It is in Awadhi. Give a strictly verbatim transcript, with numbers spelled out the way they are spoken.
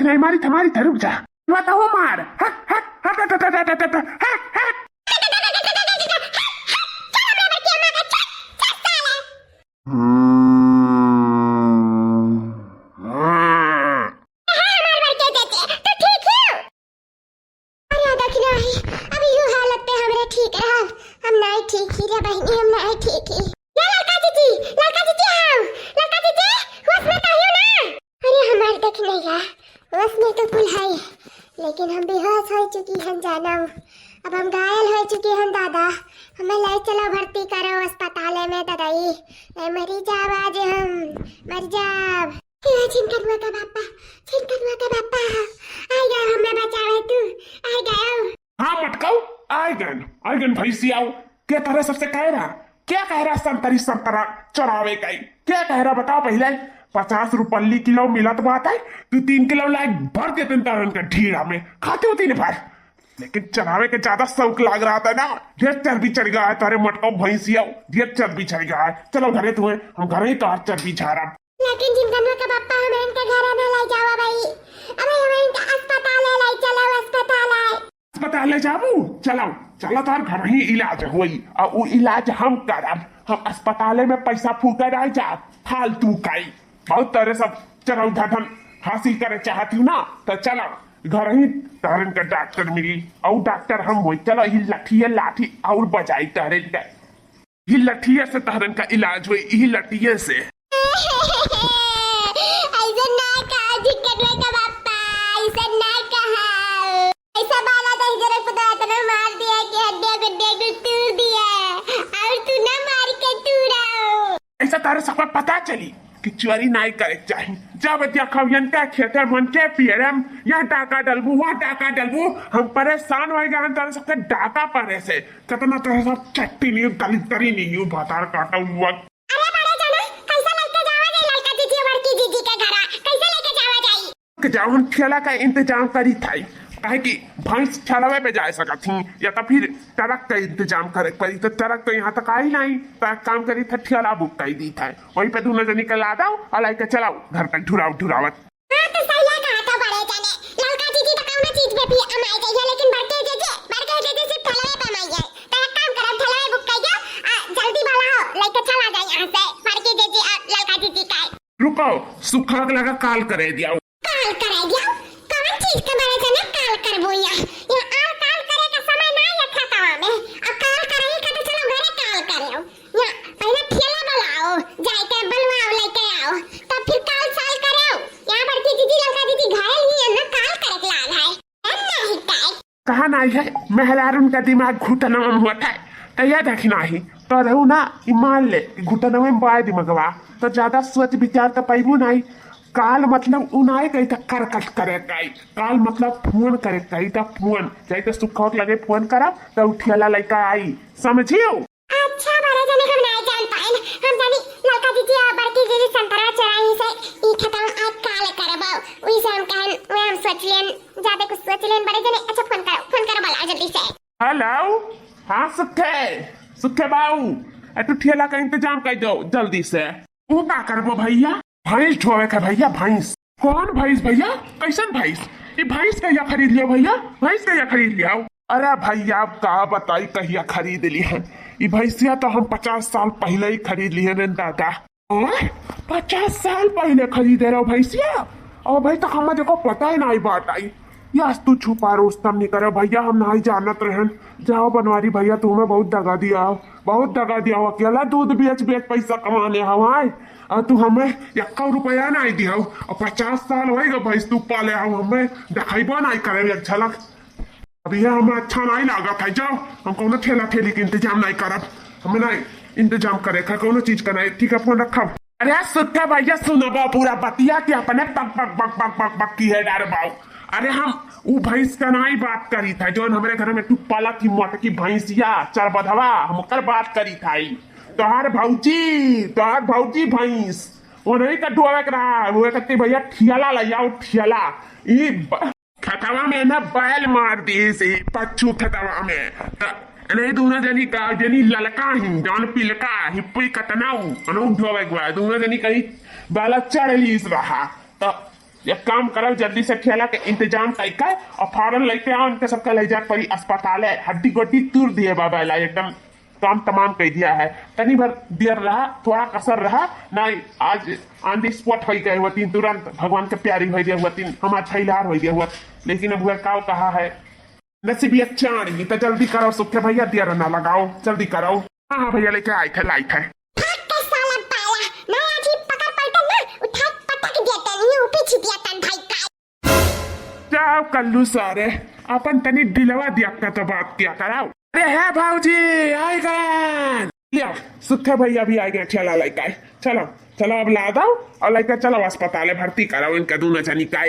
नहीं मारी था, मारी था, रुक जा। मैं तो हूँ मार। हट, हट, हट। हमार बड़के चाची, तू ठीक हो? अरे दखिना ही, अब यू हालत पे हमरे ठीक रहब। हम नाई ठीक ही रे बहिनी, हम नाई ठीक ही। या ललका जीजी, ललका जीजी आओ, ललका जीजी, होश में तो आइयो ना। अरे हमार दखिनैया, होश में तो कुल है, लेकिन हम बेहोश हो चुकी हन जानव। अब हम घायल हो चुकी हन दादा, हमें ले चलो भर्ती करो अस्पताले में ददाई, नहीं मरी जाब आज हम, मर जाब। ए, छिनकनुआ का बापा, छिनकनुआ का बापा, आइ गयो हमें बचावे तू, आइ गयो। हाँ मटकाऊ, आइ गन, आइ गन भैंसियाऊ। के तोहरे सबसे कह रहा? क्या कह रहा संतरी संतरा चरावे का ही? क्या कह रहा बताओ पहिले? पचास रुपल्ली किलो मिलत बात है, तू तीन किलो लाइक भर देते तारन का ढीड़ा में, खाते हो दिन भर। लेकिन चरावे के ज्यादा शौक लाग रहा था ना, ढेर चर्बी चढ़ गया है तारे मटकाऊ भैंसियाऊ, ढेर चर्बी चढ़ गया है। चलो घरे तुम्हें, हम घरे ही तोहार चर्बी झारब। लेकिन जिनकनुआ का बापा हमरे इनके घरे ना लाई जावा भाई, अबे हमरे इनके अस्पताल ले लाई चलो, अस्पताल आए। अस्पताल ले जाबू? चलो, चलो तोहार घर ही इलाज होई, और उ इलाज हम करब। हम अस्पताले में पैसा फूके रह जा, फालतू काई। बहुत तोहरे सब चरौधा धन हासिल करे चाहत हूँ ना, तो चलो घर ही तोहरन का डॉक्टर मिली, और डॉक्टर हम होई। चलो ही लठिए लाठी और बजाई तोहरन का, ही लठिए से तोहरन का इलाज होई, ही लठिए से। ऐसा ना कहा जिनकनुआ का बापा, ऐसा ना कहा। ऐसा बाला दही जरा खुदा इतना मार दिया कि हड्डियां गुड्डियां कुल तोड़ दिया, और तू ना मार के तू रहो। ऐसा तारे सबका पता चली कि चोरी नाई करे के चाही। जब देखो यनके खेते मनके पियरम, यहाँ डाका डलबू, वहाँ डाका डलबू, हम परेशान हो गए हैं तारे सबके डाका परे से। कितना तारे सब चट्टी नहीं, दलिद्दरी नहीं, यू भातार काटा हुआ। अरे बड़े जाना, कैसे लेके जावा जाई ललका जीजी बड़की जीजी के घरा? कैसे लेके जावा जाई? के जाओ, हम ठेला का इंतजाम करी थाई, काहे कि भैंस ठेलवे पे जा सकत ही, या तो फिर ट्रक का इंतजाम करे के पड़ी। तो ट्रक तो यहाँ तक आई नहीं, तो एक काम करी था, ठेला बुक कर दी था, वहीं पे दोनों जनी के ला दो और लेके चलाओ घर तक ढुराव ढुरावत। हाँ, तो सही कहा था बड़े जाने, ललका जीजी तो कौनो चीज पे भी अमाई जाइए, लेकिन बड़के जीजी, बड़के जीजी सिर्फ ठेलवे पे अमाई है। तो एक काम करो, ठेलवे बुक कर दो, आ, जल्दी वाला हो, लेके चला जाए यहाँ से, बड़के जीजी और ललका जीजी का। रुको, सुखा के लगा काल करे दियाओ। काल करे दियाओ? कौन चीज के बारे में काल करबो या? ये आल काल करे का समय ना है खेतवा में। अब काल करे ही का तो चलो घरे काल करे आओ। या पहले ठेला बुलाओ, जाए के बनवाओ, लेके आओ, तब फिर काल साल करे आओ। यहाँ बड़की दीदी, ललका दीदी घायल ही है ना, काल करे के लाग है। हम नहीं काल कहा नाई है, मेहरारून का दिमाग घुटनवा में होत है, तो याद रखी नाई। तो रहू ना, ईमान ले, घुटनवे में बाय दिमगवा, तो ज्यादा सोच विचार तो पैबू नाई। काल मतलब उ नाई कही था करकट करे काई, काल मतलब फोन करे काई, तो फोन, चाहे तो सुखौत लगे फोन करब, तो उठियाला लइका आई, समझियो? अच्छा, बड़े जने हम नाई जान पाइन, हम जानी ललका दीदी और बड़की दीदी संतरा चोराई से ई खेतवा आज काल करबो, वही से हम कहन, वह हम सोच लेन, ज्यादा कुछ सोच लेन बड़े जने। अच्छा, फोन करो, फोन करो, बुलाओ जल्दी से। हेलो, हाँ सुखे, सुखे बाऊ, ए तू ठेला का इंतजाम कर दो जल्दी से। तू का करबो भैया? भैंस ढोवे का भैया, भैंस। कौन भैंस भैया? कैसन भैंस? ये भैंस कहिया खरीद लियो भैया? भैंस कहिया खरीद लियो? अरे भैया, अब का बताई, कहिया खरीद ली है। ये भैंसिया तो हम पचास साल पहले ही खरीद लिए हैं दादा। ओए, पचास साल पहले खरीदे रहो भैंसिया? और भाई, तो हमें देखो पता ही नहीं बात आई। यस, तू छुपा रोस्तम नहीं करे भैया, हम नहीं जानत रहन। जाओ बनवारी भैया, तू हमें बहुत दगा दिया हो, बहुत दगा दिया हो। अकेला दूध बेच बेच पैसा कमाने हवाए, और तू हमें एक्का रुपया नहीं दिया हो। और पचास साल होएगा भैंस तू पाले हो, हमें दिखाइबो नहीं करे एक झलक। अब ये हमें अच्छा नहीं लागत है, जाओ, हम कौनो ठेला ठेली के इंतजाम नहीं करब, हमें नहीं इंतजाम करे का कौनो चीज का नहीं। ठीक है, फोन रखब। अरे सुखे भैया, सुनबो पूरा बतिया कि अपने पक पक पक पक पक पक की है डर बाऊ। अरे हम उ भैंस का नहीं बात करी था, जौन हमरे घर में तू पालत ही मोटकी भैंसिया चरबधवा, हम ओकर बात करी था। ई तोहार भौजी, तोहार भौजी भैंस, वो नहीं का ढोवे के रहा, वो कहते भैया ठियाला ले आओ, ठियाला। ई ब- खेतवा में ना बैल मार दी से पच्चू खेतवा में। त नहीं दोनों जनी का, जनी ललका ही, जौन पिलका, हिप्पी कतनाऊ, अनु ढोवे गुआ, दोनों जनी कहीं बाला चढ़ लीस रहा। त एक काम करो, जल्दी से ठेला के इंतजाम कइके और फौरन लइके आओ, इनके सबके ले जाके परी अस्पताल है, हड्डी गोड्डी तूर दिए बाबा ला, एकदम काम तमाम कइ दिया है। तनी भर देर रहा, थोड़ा कसर रहा, नहीं आज on the spot होइ गए हुआ तीन, तुरंत भगवान के प्यारी होइ गए हुआ तीन, हमार छैलार होइ गए हुआ। लेकिन अब वह काव कहा है, नसीबिया चाणी, तो जल्दी करो सुखे भैया, देर ना लगाओ, जल्दी करो। हाँ हाँ भैया, लेके आए थे, लाई थे। भाग के साला बाला, मैं आज ही पकड़ पलटन ना, उठा पटक दिया तनी, ऊपर छिपिया तन भाई का। जाओ कल्लू सारे, अपन तनी दिलवा दिया का तो बात किया कराओ। अरे है भौजी, आए गए। लिया, सुखे भैया भी आ गए ठेला लेके। चलो, चलो अब ला दो और लेके चलो अस्पताल भर्ती कराओ इनका दोनों जनी का।